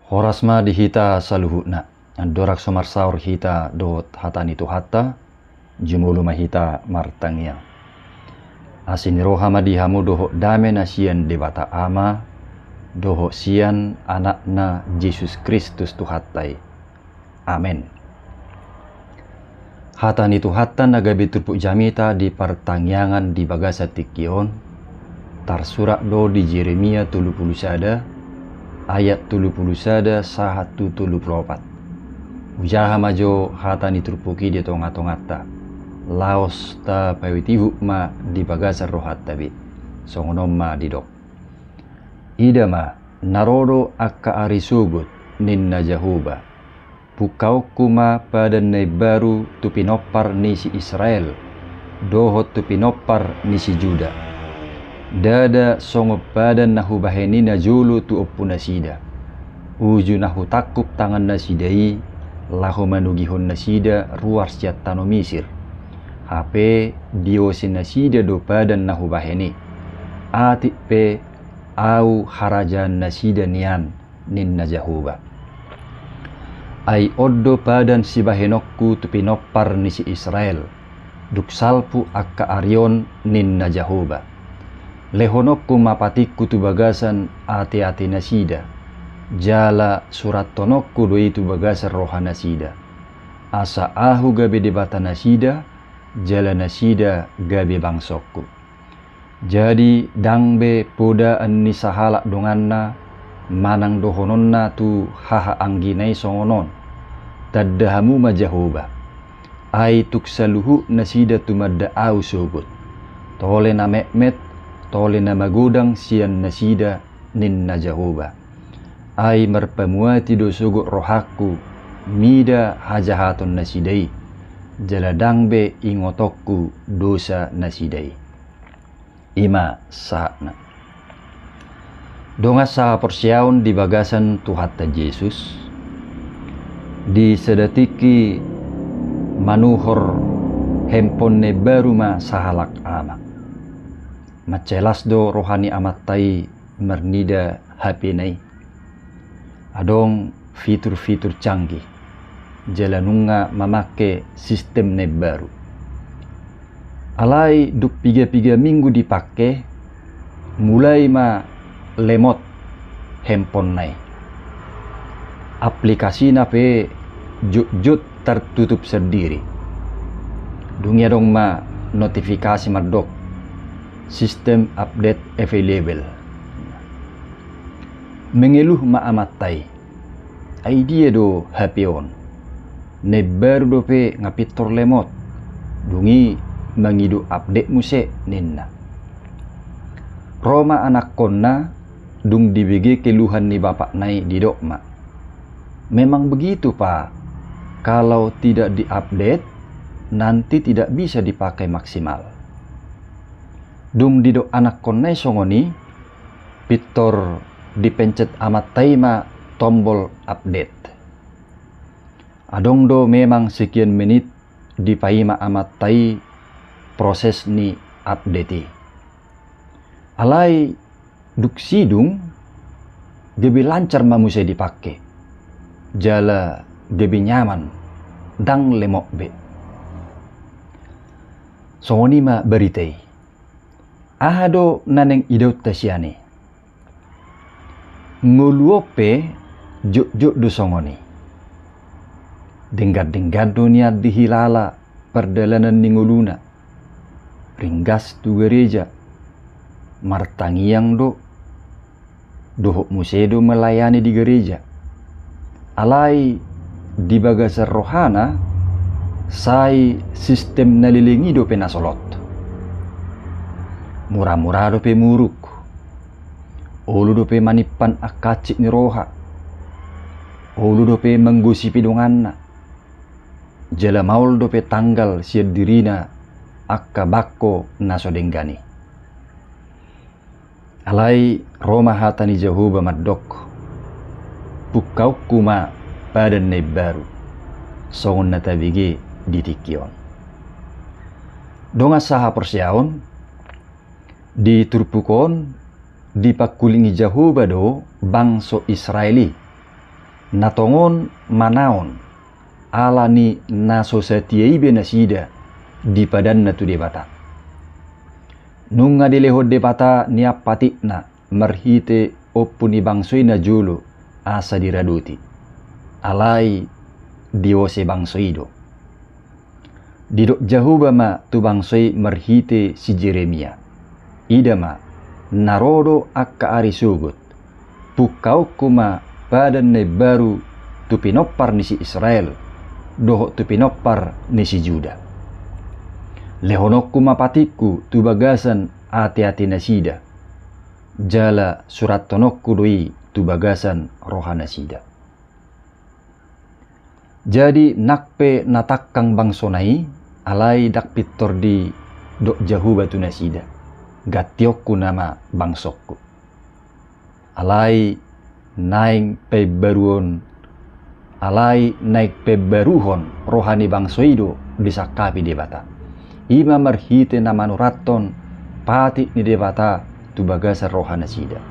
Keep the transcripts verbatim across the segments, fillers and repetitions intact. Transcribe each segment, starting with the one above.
Horas ma di hita saluhutna. Andorang so marsaor hita dohot hata ni Tuhanta, jumolo ma hita martangiang. Asi ni roha ma di hamu dohot dame na sian Debata Ama, dohot sian Anakna Jesus Kristus Tuhanta i. Amen. Hata ni Tuhanta na gabe turpuk jamita di partangiangan di bagasan tingki on, tarsurat do di Jeremia tolu pulu sada, ayat tolu pulu sada sahat tu tolu pulu opat. Hujaha ma jo hata ni turpuk i di tonga-tonganta, laos tapaihutihut ma di bagasan rohanta be. Songon on ma didok. Ida ma, na ro do angka ari sogot, ninna Jahowa. Pungkaonku ma padan na imbaru tu pinompar ni si Israel, dohot tu pinompar ni si Juda. Ndada songon padan na hubahen i najolo tu ompunasida. Uju na hutangkup tangannasida i, laho manogihon nasida ruar sian tano Misir. Hape diose nasida do padan na hubahen i. Atik pe Ahu harajaannasida nian, ninna Jahowa. Ai on do padan sibahenonku tu pinompar ni si Israel, dung salpu angka ari on, ninna Jahowa. Lehononku ma patikku tu bagasan ateatenasida, jala surathononku do i tu bagasan rohanasida. Asa Ahu gabe Debatanasida, jala nasida gabe bangsongku. Jadi ndang be podaan ni sahalak donganna manang dohononna tu hahaanggina i songon on: Tanda hamu ma Jahowa. Ai tung saluhut nasida tumanda Ahu sogot. Tole na metmet, tole na magodang sian nasida, ninna Jahowa. Ai marpamuati do sogot rohangku mida hajahatonnasida i, jala ndang be ingotonku dosanasida i. I ma sahatna. Dongan sahaporseaon di bagasan Tuhanta Jesus, di sada tingki manuhor handphone na imbaru ma sahalak ama. Mansai las do roha ni amanta i marnida H P-na i. Adong fitur-fitur canggih, jala nunga mamangke sistem na imbaru. Alai dung piga-piga minggu dipangke, mulai ma lemot handphone-na i. Aplikasina pe jotjot tartutup sandiri. Dung i adong ma notifikasi mandok, "System update available." Mengeluh ma amanta i. "Ai dia do H P on? Na imbaru dope nga pintor lemot. Dung i mangido update muse," ninna. Ro ma anakkonna, dung dibege keluhan ni bapakna i, didok ma, "Memang begitu, Pak. Kalau tidak diupdate, nanti tidak bisa dipakai maksimal." Dung didok anakkonna i songon i, pintor dipencet amanta i ma tombol update. Adong do memang sekian menit dipaima amanta i proses ni update i. Alai dung sidung, gabe lancar ma muse dipangke. Jala gabe nyaman, ndang lemot be. Songon i ma barita i. Aha do na naeng idaonta sian i? Ngolu on pe jotjot do songon i. Denggan-denggan do nian dihilala pardalanan ni ngoluna. Ringgas tu gareja, martangiang do, dohot muse do melayani di gareja. Alai di bagasan rohana, sai sistem na leleng i dope na solot. Mura-mura dope muruk. Olo dope manimpan angka hansit ni roha. Olo dope manggosipi donganna. Jala maol dope tanggal sian dirina angka bangko na so denggan i. Alai ro ma hata ni Jahowa mandok, "Pungkaonku ma padan na imbaru." Songon na tabege di tingki on. Dongan sahaporseaon, di turpuk on dipangkulingi Jahowa do bangso Israel i. Na tongon manaon, ala ni na so satia i be nasida di padanna tu Debata. Nunga dilehon Debata nian patikna marhite ompu ni bangso i najolo asa diradoti. Alai diose bangso i do. Didok Jahowa ma tu bangso i marhite si Jeremia: Ida ma, na ro do angka ari sogot, pungkaonku ma padan na imbaru tu pinompar ni si Israel dohot tu pinompar ni si Juda. Lehononku ma patikku tu bagasan ateate nasida, jala surathononku do i tu bagasan roha nasida. Jadi nang pe na tangkang bangsona i, alai ndang pintor didok Jahowa tu nasida: Gantionku nama bangsongku. Alai naeng paimbaruon, alai naeng paimbaruhon roha ni bangso i do disangkapi Debata. I ma marhite na manurathon patik ni Debata tu bagasan roha nasida.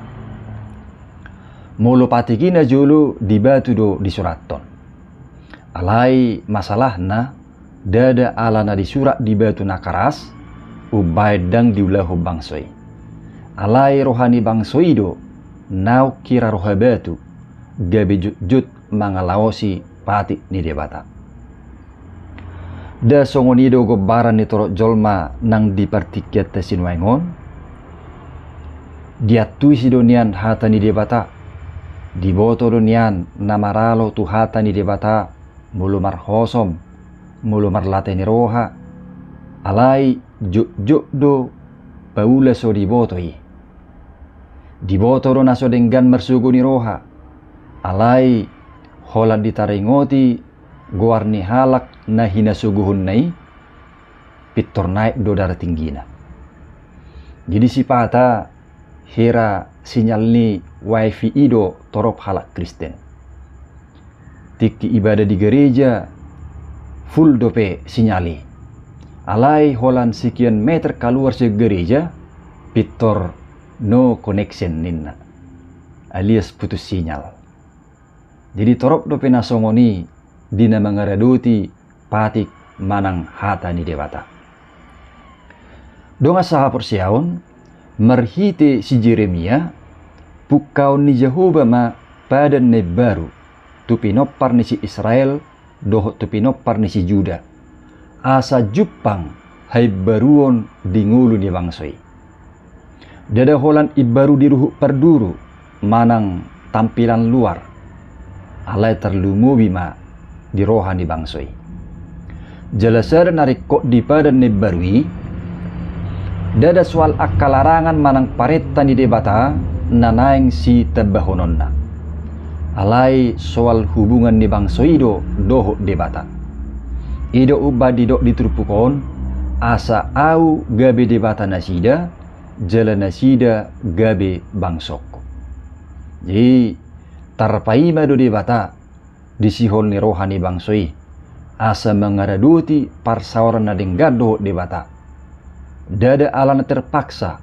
Molo patik i najolo di batu do disurathon. Alai masalahna, ndada ala na disurat di batu na karas umbahen ndang diulahon bangso i. Alai roha ni bangso i do naung hira roha batu, gabe jotjot mangalaosi patik ni Debata. Nda songon i do gombaran ni torop jolma nang di partingkianta sinuaeng on? Diantusi do nian hata ni Debata. Diboto do nian na maralo tu hata ni Debata, molo marhosom, molo marlate ni roha. Alai jotjot do paula so diboto i. Diboto do na so denggan marsogo ni roha. Alai holan ditaringoti goar ni halak na hinasogohonna i, pintor naek do darah tinggina. Jadi sipata hira sinyal ni wifi i do torop halak Kristen. Tingki ibadah di gereja, full dope sinyal i. Alai holan sekian meter kaluar sian gereja, pintor no connection ninna, alias putus sinyal. Jadi torop dope na songon i di na mangaradoti patik manang hata ni Debata. Dongan sahaporseaon, marhite si Jeremia, pungkaon ni Jahowa ma padan na imbaru tu pinompar ni si Israel dohot tu pinompar ni si Juda, asa jumpang haimbaruon di ngolu ni bangso i. Ndada holan imbaru di ruhut parduru manang tampilan luar, alai tarlumobi ma di roha ni bangso i. Jala sada na ringkot di padan na imbaru i, ndada soal angka larangan manang parenta ni Debata na naeng sitambahononna. Alai soal hubungan ni bangso i do dohot Debata. I do umbahen didok di turpuk on: Asa Ahu gabe Debata nasida, jala nasida gabe bangsongku. Jadi tarpaima do Debata di sihol ni roha ni bangso i, asa mangaradoti parsaoran na denggan dohot Debata. Ndada ala na terpaksa,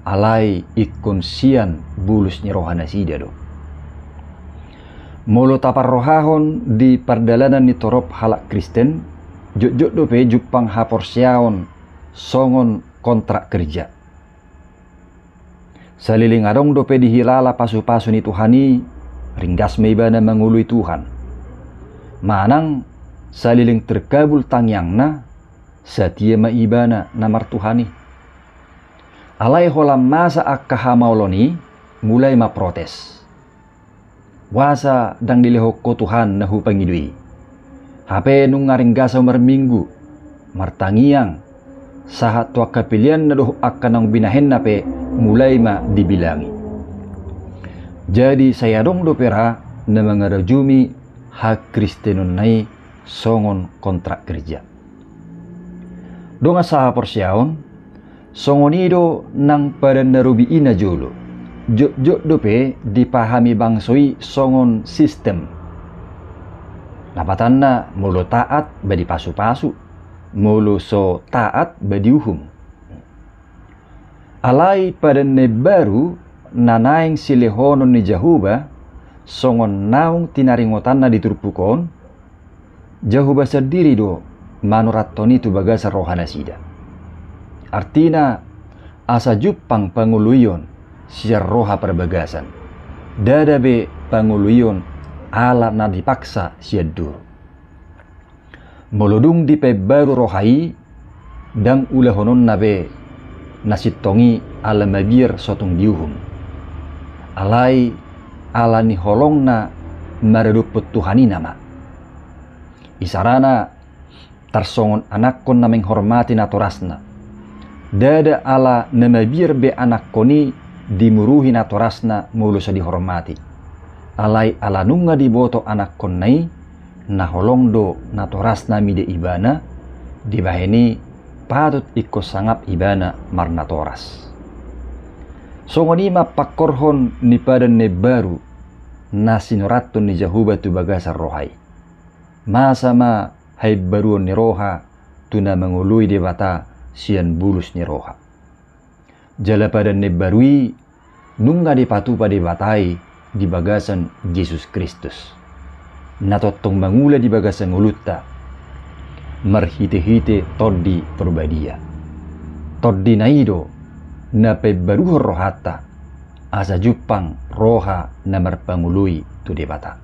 alai ingkon sian bulus ni roha nasida do. Molo taparrohahon di pardalanan ni torop halak Kristen, jotjot dope jumpang haporseaon songon kontrak kerja. Saleleng adong dope dihilala pasupasu ni Tuhan i, ringgas ma ibana mangoloi Tuhan. Manang saleleng terkabul tangiangna, satia ma ibana na martuhan i. Alai holan masa angka hamaolon i, mulai ma protes. Boasa ndang dilehon Ho Tuhan na hupangido i? Hape nunga ringgas ahu marminggu, martangiang, sahat tu angka pelean na dohot angka naung binahenna pe mulai ma dibilangi. Jadi sai adong dope ra na mangarajumi hakristenonna i songon kontrak kerja. Dongan sahaporseaon, songon i do nang padan na robi i najolo. Jotjot dope dipahami bangso i songon sistem. Lapatanna, molo taat ba dipasupasu, molo so taat ba diuhum. Alai padan na imbaru na naeng silehonon ni Jahowa, songon naung tinaringotanna di turpuk on, Jahowa sandiri do manurathon i tu bagasan rohanasida. Artina, asa jumpang pangoloion sian roha parbagasan, ndada be pangoloion ala na dipaksa sian duru. Molo dung dipaimbaru roha i, ndang ulahononna be na sintong i ala mabiar so tung diuhum. Alai ala ni holongna maradophon Tuhan i nama. Isarana, tarsongon anakkon na menghormati natorasna. Ndada ala na mabiar be anakkon i dimuruhi natorasna molo so dihormati. Alai ala nunga diboto anakkonna i, na holong do natorasna mida ibana, dibahen i patut ingkon sangap ibana marnatoras. Songon i ma pangkorhon ni padan na imbaru na sinurathon ni Jahowa tu bagasan roha i. Masa ma haimbaruon ni roha tu na mangoloi Debata sian bulus ni roha. Jala padan na imbaru i nunga dipatupa Debata i di bagasan Jesus Kristus, na tongtong mangula di bagasan ngolunta marhitehite Tondi Parbadia. Tondina i do na paimbaruhon rohanta, asa jumpang roha na marpangoloi tu Debata.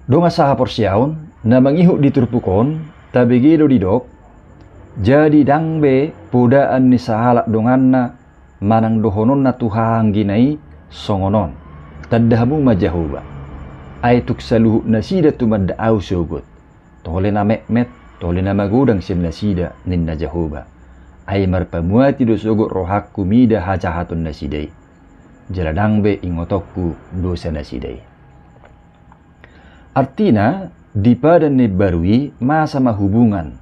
Dongan sahaporseaon, na mangihut di turpuk on, tabege do didok, jadi ndang be podaan ni sahalak donganna manang dohononna tu hahaanggina i songon on: Tanda hamu ma Jahowa. Ai tung saluhut nasida tumanda ahu sogot. Tole na metmet, tole na magodang sian nasida, ninna Jahowa. Ai marpamuati do sogot rohangku mida hajahaton nasida i. Jala ndang be ingotonku dosa nasida i. Artina, di padan na imbaru i masa ma hubungan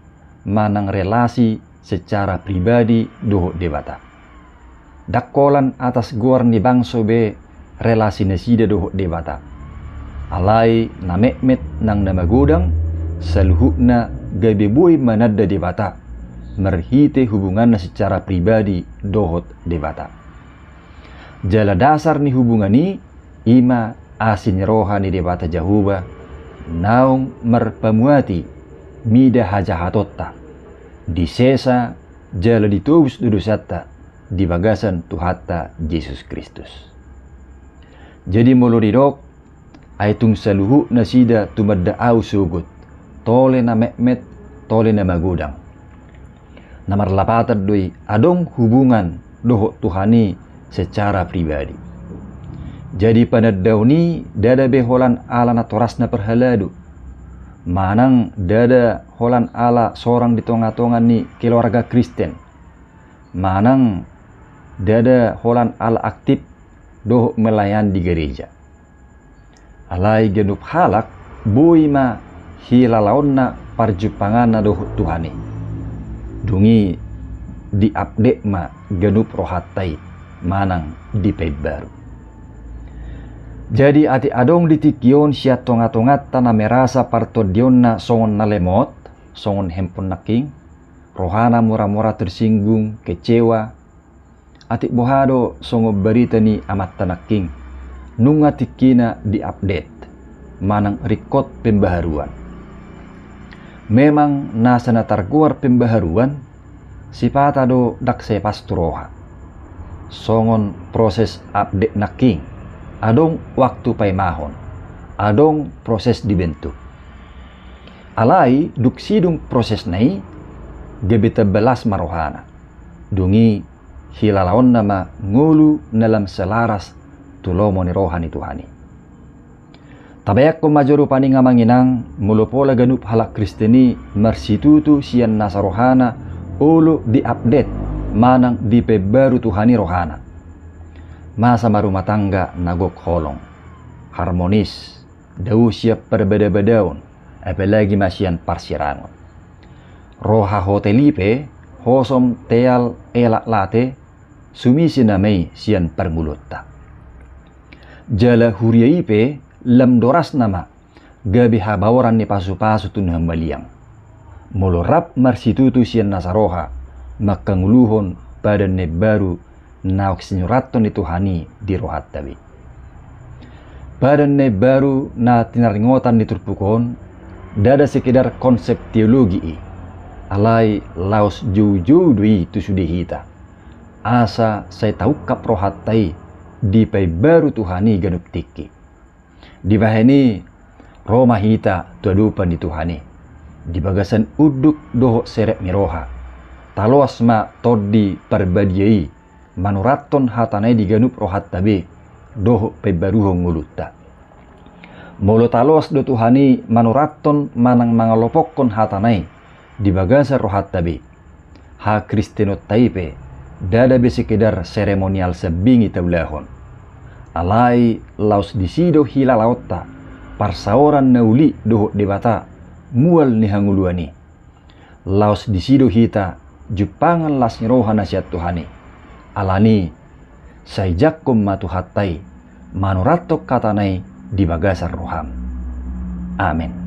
manang relasi secara pribadi dohot Debata. Ndang holan atas goar ni bangso be relasi nasida dohot Debata. Alai na metmet nang na magodang, saluhutna gabe boi mananda Debata marhite hubunganna secara pribadi dohot Debata. Jala dasar ni hubungan i, i ma asi ni roha ni Debata Jahowa, naung marpamuati mida hajahatonta, disesa jala ditobus do dosanta di bagasan Tuhanta Jesus Kristus. Jadi molo didok, ai tung saluhut nasida tumanda ahu sogot, tole na metmet, tole na magodang. Na marlapatan do i adong hubungan dohot Tuhan i secara pribadi. Jadi panandaon i ndada be holan ala natorasna parhalado, manang ndada holan ala sorang di tongatonga ni keluarga Kristen, manang ndada holan ala aktif dohot melayani di gareja. Alai ganup halak boi ma hilalaonna parjumpanganna dohot Tuhan i. Dung i di-update ma ganup rohanta i manang dipaimbaru. Jadi atik adong di tingki on sian tongatonganta na merasa partondionna songon na lemot, songon handphone nangkin, rohana muramura tersinggung, kecewa, atik boha do songon barita ni amanta nangkin, nunga tingkina di-update manang ringkot pembaharuan. Memang nasa na targoar pembaharuan, sipata do ndang sai pas tu roha. Songon proses update nangkin, adong waktu paimahon, adong proses dibentuk. Alai dung sidung prosesna i, gabe tamba las ma rohana. Dung i hilalaonna ma ngolu na lam selaras tu lomo ni roha ni Tuhan i. Tabayangkon ma jo rupani, amang inang, molo pola ganup halak Kristen i marsitutu sian nasa rohana olo di-update manang dipaimbaru Tuhan i rohana. Masa ma rumah tangga na gok holong, harmonis, dao sian parbadabadaon, apalagi ma sian parsirangon. Ro hahotel i pe, hosom, teal, elak, late, sumisi nama i sian parngoluonta. Jala huria i pe lam dorasna ma gabe habaoran ni pasupasu tu na humaliang, molo rap marsitutu sian nasa roha mangkangoluhon padan na imbaru naung sinurathon ni Tuhan i di rohanta be. Padan na imbaru na tinaringotan ni turpuk on, ndada sekedar konsep teologi i, alai laos joujou do i tu sude hita, asa sai taungkap rohanta i dipaimbaru Tuhan i ganup tingki. Dibahen i, ro ma hita tu adopan ni Tuhan i di bagasan unduk dohot serep ni roha. Taloas ma Tondi Parbadia i manurathon hatana i di ganup rohanta be dohot paimbaruhon ngolunta. Molo taloas do Tuhan i manurathon manang mangalopokkon hatana i di bagasan rohanta be, hakristenonta i pe ndada be sekedar seremonial sambing i taulahon. Alai laos disi do hilalaonta parsaoran na uli dohot Debata mual ni hangoluan i. Laos disi do hita jumpangan las ni roha na sian Tuhan i. Alani, sai jangkon ma Tuhanta i manurathon hatana i di bagasan roham. Amen.